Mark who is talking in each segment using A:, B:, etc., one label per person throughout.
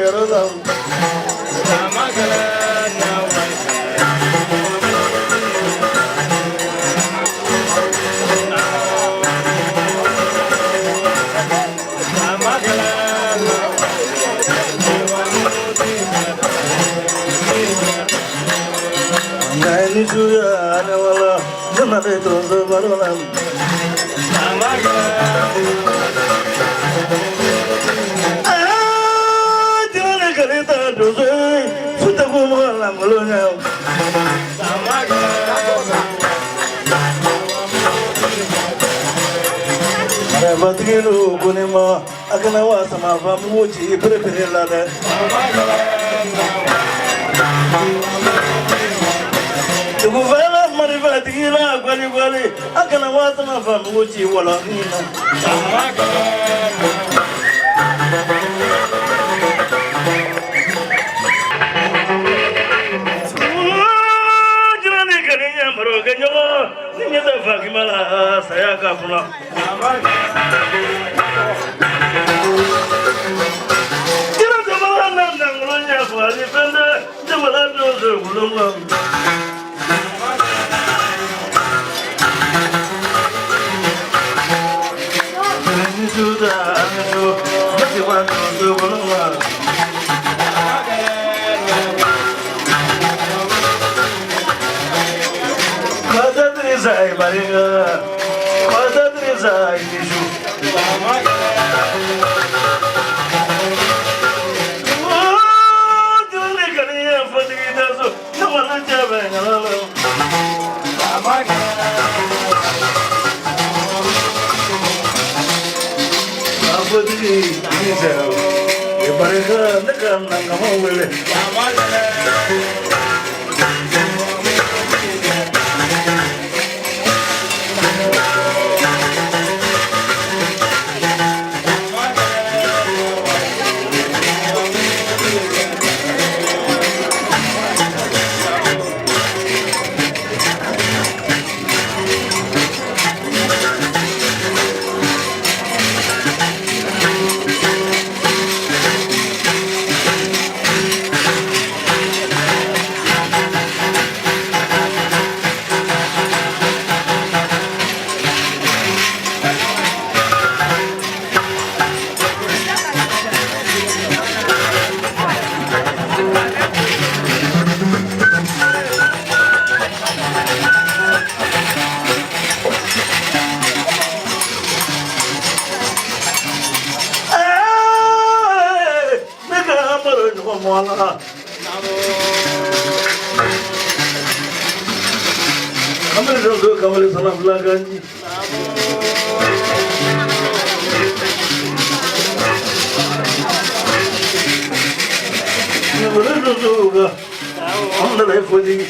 A: yɔrɔ la. Nka ni suya ne wala ne ma ne donso baro la. Aa jɛnɛ kare ta donso ye su tɛ ko mɔgɔ lankolon ye. Marifatigi lo ko ne ma a kana wa sama fa mugu ci perepere la dɛ. Dugufɛla marifatigi la gwali gwali a kana wa sama fa mugu ci wɔlɔni na. Jirani kani ɲɛ maro kɛ ɲɔgɔn ni ɲɛ tɛ fakima la saya ka kunna. Jira jamana na nangolo ɲɛ fɔ ani fɛn tɛ jamana donso kulon kɔnɔ. Ni suda ani su ne ti wa donso kulon kɔnɔ. Kwadadri zai baringa, kwadadri zai nishu. Jirani kani ɲɛ fatigi tɛ so ne kɔni cɛ bɛ ɲala la. Fatigi ni sera e barika ne ka nangama wele. Ne ka maro ɲɔgɔn mɔ la. Kamalen donso kamalen sana fila ganji. Kamalen donso ka an nana ye fotigi.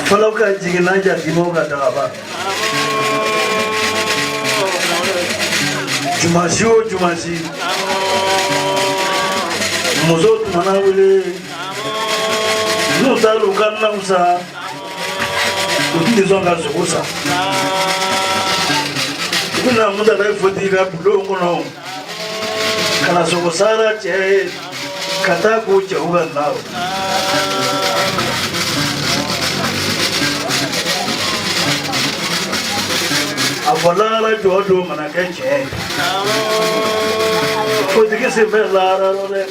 A: Falaw ka jigin n'a jatigimaw ka dagaba. Jumasi o jumasi. Musow tun mana wele n'u taara u ka naw san u tun tɛ sɔn ka sogo san. U bɛna Mutala fotigi ka bulon kɔnɔ ka na sogo sara cɛ ye ka taa k'u cɛw ka na. A fɔ lahara jɔ don mana kɛ tiɲɛ ye. Fotigi sen bɛ lahara rɔ dɛ.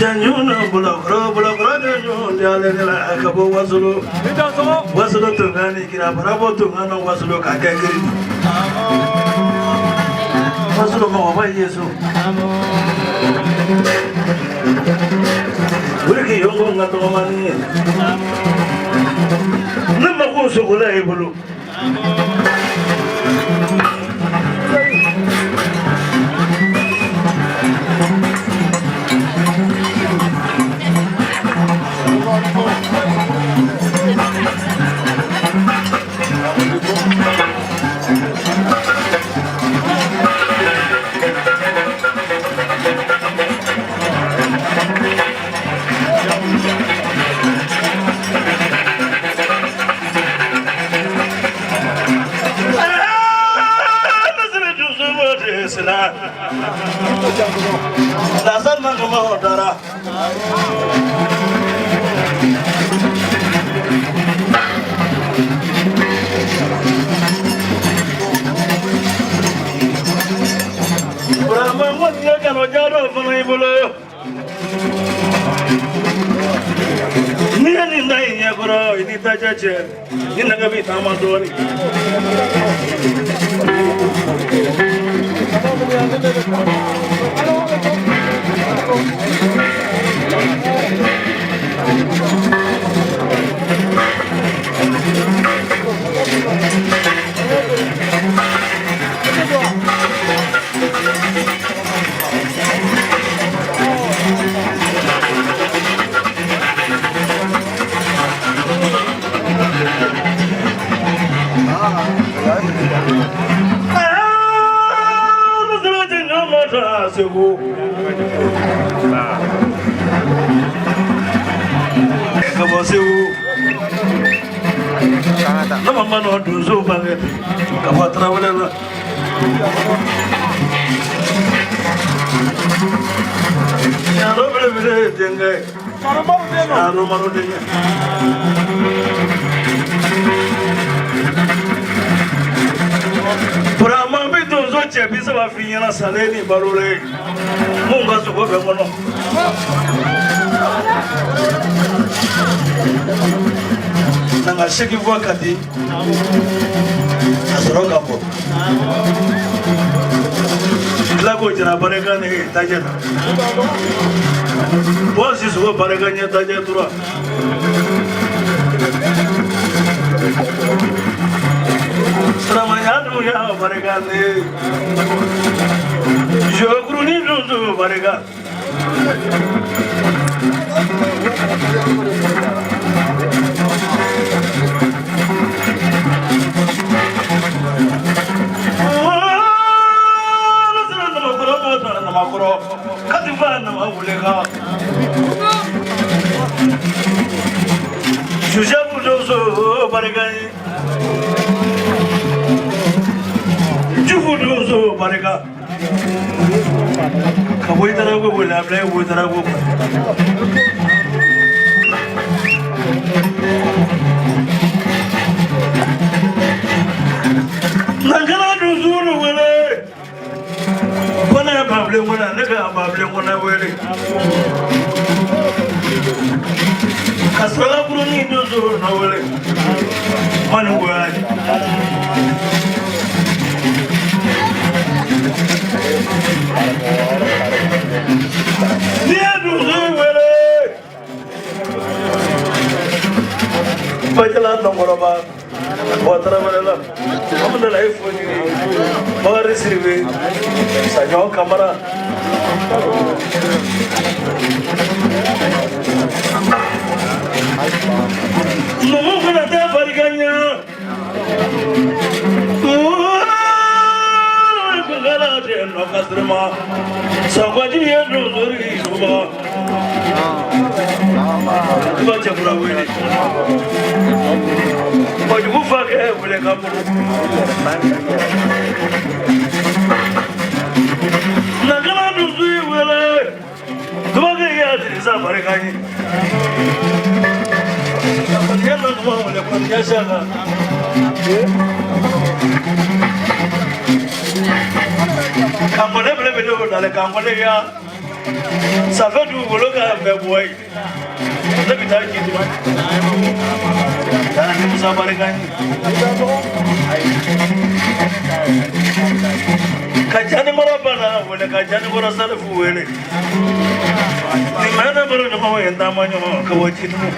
A: Janjuna bulakɔrɔ bulakɔrɔ janjun jale la ka bɔ wasolo wasolo tungani kira barabɔ tungana wasolo ka kɛ kiri. Faso mɔgɔba Yesu. Wuli yongo n ka dɔgɔmani ye. Ne mako sogola i bolo. Burama ŋɔni kano jaro fana i bolo. N'i ye nin da i ɲɛkɔrɔ i ni tajɛ cɛ ni nɛgɛ b'i taama dɔɔnin. Segu. Ka bɔ Segu. Ne ma nɔ donso bange ka bɔ Tarawele la. Yaro belebele denkɛ. Yaro maro denkɛ. Burama bɛ donso cɛ 30 f'i ɲɛna salen ni balolen mun ka sogo bɛ kɔnɔ. Na nka segi fɔ ka di ka sɔrɔ ka bɔ. Tila k'o jira barika ni tajɛ la. Bɔ si sogo barika ɲɛ tajɛ tura. Silamɛya dun y'a barika ne. Jokurunin dun dun barika. Joseph Donso barika ye. Jufu Donso barika. Ka bɔ i taara ko wele a bila i wo taara ko. Nankana Donso wele. Kɔnɛ babilen kɔnɛ ne ka babilen kɔnɛ wele. Ka sɔrɔ kurunin Donso na wele. Mani goya ye. N'i ye donso wele. Bajala Nɔnkɔrɔba bɔ Tarawele la. An bɛ na e fo ɲini. Bakari Siribe, Saɲɔ Kamara. Numu fana tɛ barika ɲɛ. Sɔgɔji ye donsori suba. I b'a cɛkura wele. Kojugu fa kɛ wele ka bolo. Nakana dusu yi wele. Tubakɛ y'a dirisa barika ye. Kɔniya na kuma wele kɔniya saka. Kankɔnɛ belebele o dalen kankɔnɛ ya. Sanfɛ dugukolo ka bɛɛ bɔ yen. Ne bɛ taa ji dun. Taara ni Musa barika ye. Ka Janikɔrɔ Bana wele, ka Janikɔrɔ Salifu wele. Nin bɛ ne bolo ɲɔgɔn ye, n taama ɲɔgɔn ka bɔ Jitumu.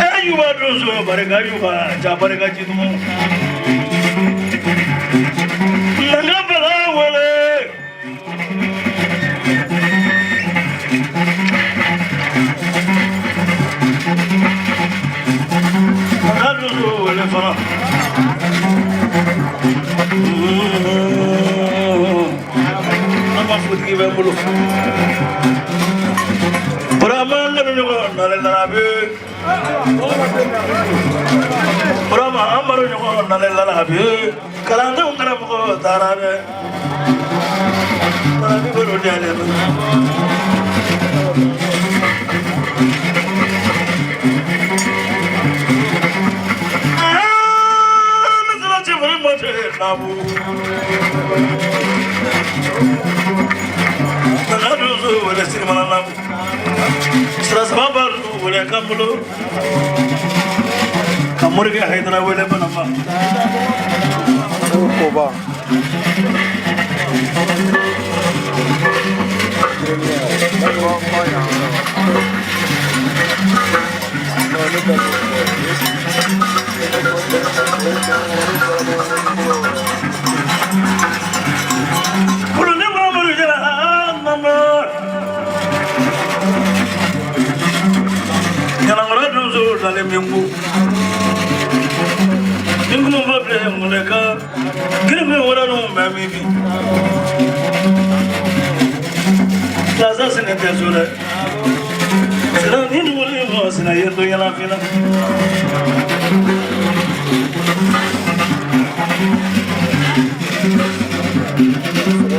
A: Ayuba donso barika, Ayuba ja barika Jitumu. Nanga Bala wele. Nanga donso wele fana. An ka futigi bɛ n bolo. Burama n kanu ɲɔgɔn nale larabi. Burama an baro ɲɔgɔn nale larabi. Kalandenw karamɔgɔ taara dɛ. Larabi bolo di ale ma. Ah, ne sera cɛfarin ma cɛ nabu. Nana donso wele sirimana nabu. Sira saba b'a wele kan bolo. Ka Morikɛ Hayidara wele Banamba.
B: Koba.
A: Kuluni Mamadu Jara nana. Ɲanankɔrɔ donso dalen bɛ n ko. Ni kuma ba filɛ mun ka kiri min wɛrɛ ninnu bɛ min bi. Plaza sɛnɛ tɛ so dɛ. Sina ni duguli mɔ sina ye to ɲɛnafin na.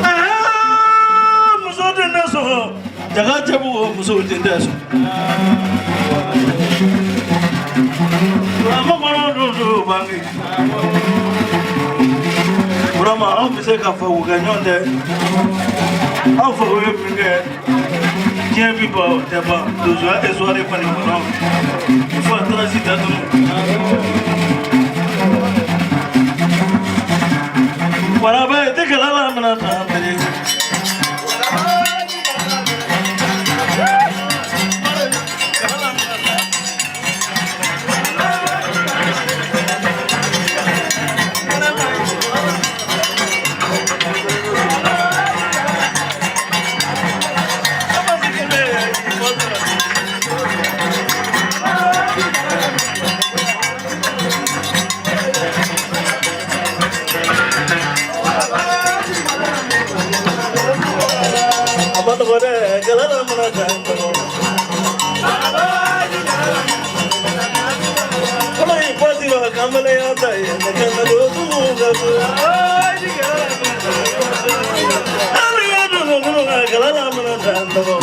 A: Ah, muso den tɛ sɔn jaga cɛ b'o muso den tɛ sɔn. Burama kɔnɔ donso bange. Burama anw bɛ se ka fago kɛ ɲɔgɔn tɛ. Anw fago ye min kɛ diɲɛ bi ban o tɛ ban donsoya histoire falen kɔnɔ. Fo a taara si datugu. Waraba ye tɛ kɛlɛ la minɛ tan tere. A ma nɔgɔ dɛ, kɛlɛ la mana tan kɔnɔ. Kɔnɔ in pasi wa kanbɛlɛya ta ye, ne kan ka don sugu ka so. Hali ya don kɔnɔ ka kɛlɛ la mana tan kɔnɔ.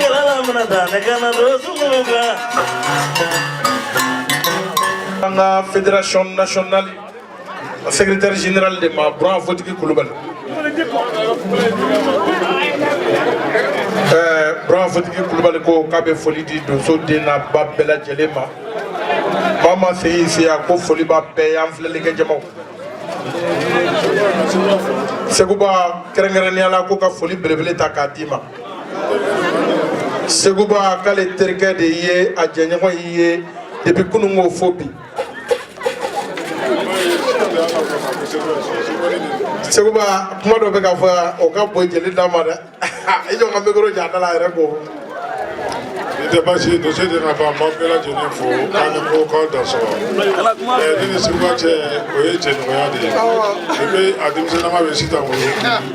A: Kɛlɛ la mana tan, ne kan ka don sugu ka.
C: An ka fédération nationale secrétaire général de ma, Buran Fotigi Kulubali. Buran Fotigi Kulubali ko k'a bɛ foli di donso den n'a ba bɛɛ lajɛlen ma. Maa maa sen y'i se yan, ko foli b'a bɛɛ ye, an filɛlikɛ jamaw. Seguba kɛrɛnkɛrɛnnenya la, ko ka foli belebele ta k'a d'i ma. Seguba k'ale terikɛ de ye, a jɛɲɔgɔn y'i ye depuis kunun ko fo bi. Seguba, kuma dɔ bɛ ka fɔ yan, o ka bon jeli da ma dɛ. I jɔ n ka micro jɔ a da la a yɛrɛ ko.
D: Ni tɛ baasi ye, donso den n'a ba, n b'aw bɛɛ lajɛlen fo k'aw ni ko k'aw dansɔgɔ. Ne ni Seguba cɛ, o ye jɛɲɔgɔnya de ye. Depuis a denmisɛnninma bɛ Sitan bolo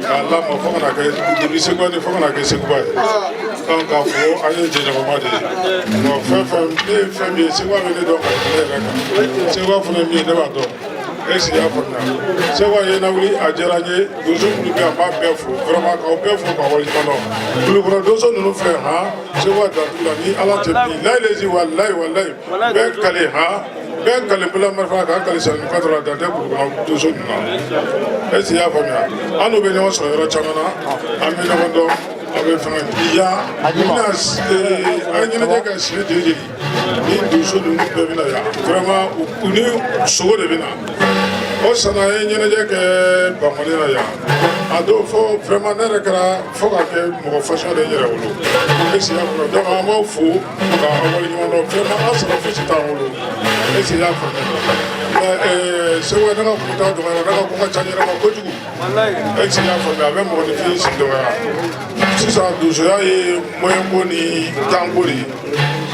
D: k'a lamɔ fo ka na kɛ depuis Seguba ni fo ka na kɛ Seguba ye. Donc k'a fɔ an ye jɛɲɔgɔnma de ye. Bon, fɛn fɛn ne ye fɛn min ye, Seguba bɛ ne dɔn ka tɛmɛ ne yɛrɛ kan. Seguba fana ye min ye, ne b'a dɔn. Est-ce que i y'a faamuya? Seguba ye lawuli, a diyara n ye. Donso minnu bɛ yan, n b'a bɛɛ fo vraiment, k'aw bɛɛ fo k'aw waleɲuman dɔn. Kulukɔrɔ donso ninnu filɛ han, Seguba dantu la ni Ala cɛ bi layi lezi walayi walayi bɛɛ kale han, bɛɛ kale bolo marifa k'an kale sani fatɔ la, dan tɛ kulukɔrɔ donso ninnu na. Est-ce que i y'a faamuya? An n'u bɛ ɲɔgɔn sɔrɔ yɔrɔ caman na, an bɛ ɲɔgɔn dɔn, an bɛ fɛngɛ yan. N bɛna an ɲɛnajɛ kɛ siɲɛ jeli jeli ni donso ninnu bɛɛ bɛna yan vraiment, u ni sogo de bɛ na. O san an ye ɲɛnajɛ kɛ Bankɔni na yan. A don fo vraiment ne yɛrɛ kɛra fo ka kɛ mɔgɔ façon de n yɛrɛ bolo. Est-ce que i y'a faamuya? Donc an b'aw fo ka aw waleɲuman dɔn. Vraiment an sɔrɔ fosi t'an bolo. Est-ce que i y'a faamuya? Mais Segu, ne ka kun t'a dɔgɔyara, ne ka ko ka ca n yɛrɛ ma kojugu. Est-ce que i y'a faamuya? A bɛ mɔgɔninfin si dɔgɔya. Sisan donsoya ye moyen ko ni temps ko de ye.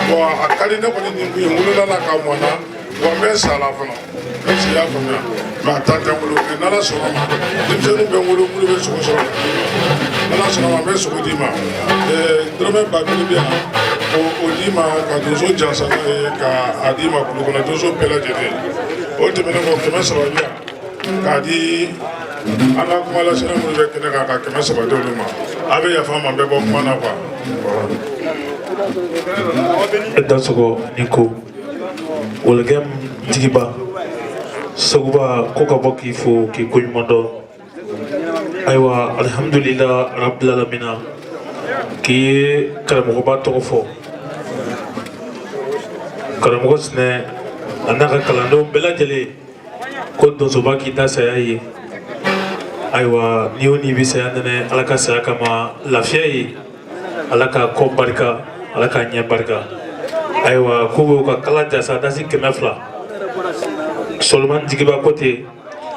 D: Bon, a ka di ne kɔni nin kun ye, n wolola la ka mɔn na, wa n bɛ sa la fana. Est-ce que i y'a faamuya? Mais a temps tɛ n bolo. Mais n'Ala sɔnna ma, denmisɛnninw bɛ n bolo minnu bɛ sogo sɔrɔ ka d'i ma. N'Ala sɔnna ma, n bɛ sogo d'i ma. Dɔrɔmɛ 1000 bɛ yan, o d'i ma ka donso jansa n'a ye, ka a d'i ma kulukɔnɔ donso bɛɛ lajɛlen. O tɛmɛnen kɔ, 300 bɛ yan k'a di an ka kuma lasela minnu bɛ kɛnɛ kan, ka 300 di olu ma. A bɛ yafa n ma, n bɛ bɔ kuma na quoi.
B: Dansɔgɔ ni ko wɔlɔkɛ tigiba Seguba ko ka bɔ k'i fo k'i koɲuman dɔn. Ayiwa, alihamudulila rabilalamina, k'i ye karamɔgɔba tɔgɔ fɔ, karamɔgɔ sinɛ a n'a ka kalandenw bɛɛ lajɛlen, ko donsoba k'i da saya ye. Ayiwa, n'i y'o n'i bɛ saya nɛnɛ, Ala ka saya kama lafiya ye, Ala ka kɔ barika, Ala ka ɲɛ barika. Ayiwa, k'u b'u ka kala jasa dasi 200 Solomani jigiba ko ten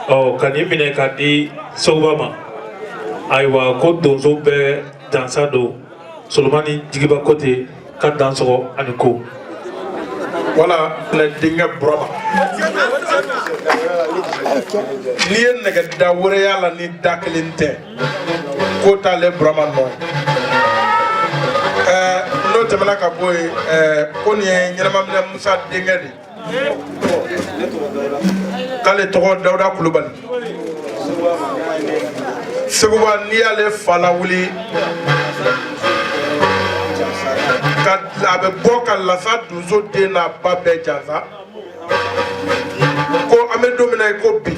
B: ɔ ka nin minɛ k'a di Seguba ma. Ayiwa, ko donso bɛɛ dansa don, Solomani jigiba ko ten ka dan sɔgɔ ani ko.
C: Wala ne denkɛ Burama, n'i ye nɛgɛ da wɛrɛ y'a la ni da kelen tɛ, k'o t'ale Burama nɔ ye. N'o tɛmɛna ka bɔ yen, ko nin ye ɲɛnamaminɛ Musa denkɛ de ye, k'ale tɔgɔ Dawuda Kulubali. Seguba, n'i y'ale fa lawuli ka a bɛ bɔ ka lasa donso den n'a ba bɛɛ jansa, ko an bɛ don min na i ko bi,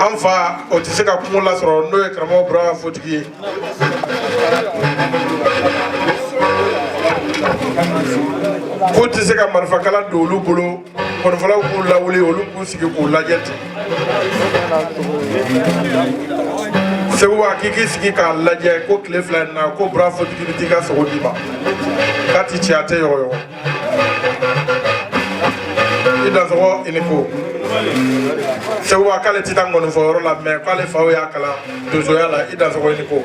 C: an fa o tɛ se ka kungo lasɔrɔ, n'o ye karamɔgɔ Burama Fotigi ye. K'u tɛ se ka marifakala don olu bolo, kɔnifɔlaw k'u lawuli, olu k'u sigi k'u lajɛ ten. Seguba, k'i k'i sigi k'a lajɛ ko tile 2 in na, ko Bura Fotigi bɛ t'i ka sogo d'i ma, k'a ti ci, a tɛ yɔgɔyɔgɔ. I dansɔgɔ, i ni ko. Seguba k'ale tɛ taa ŋɔnifɔyɔrɔ la, mɛ k'ale faw y'a kalan donsoya la. I dansɔgɔ, i ni ko.